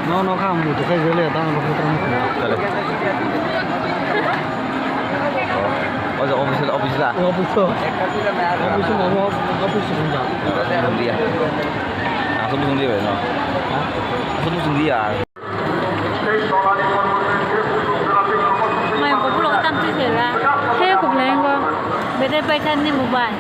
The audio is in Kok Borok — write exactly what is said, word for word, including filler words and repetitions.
No, no, kam mutu kai jole, tang ko putra mutu. Chalo. Oh, office, office da. Office to. Office mo, office mo da. Dia. Langsung dia, no. Langsung dia. Mai ko pulo tam ti sela. He ko blengo. Bede pai kan ni mobile.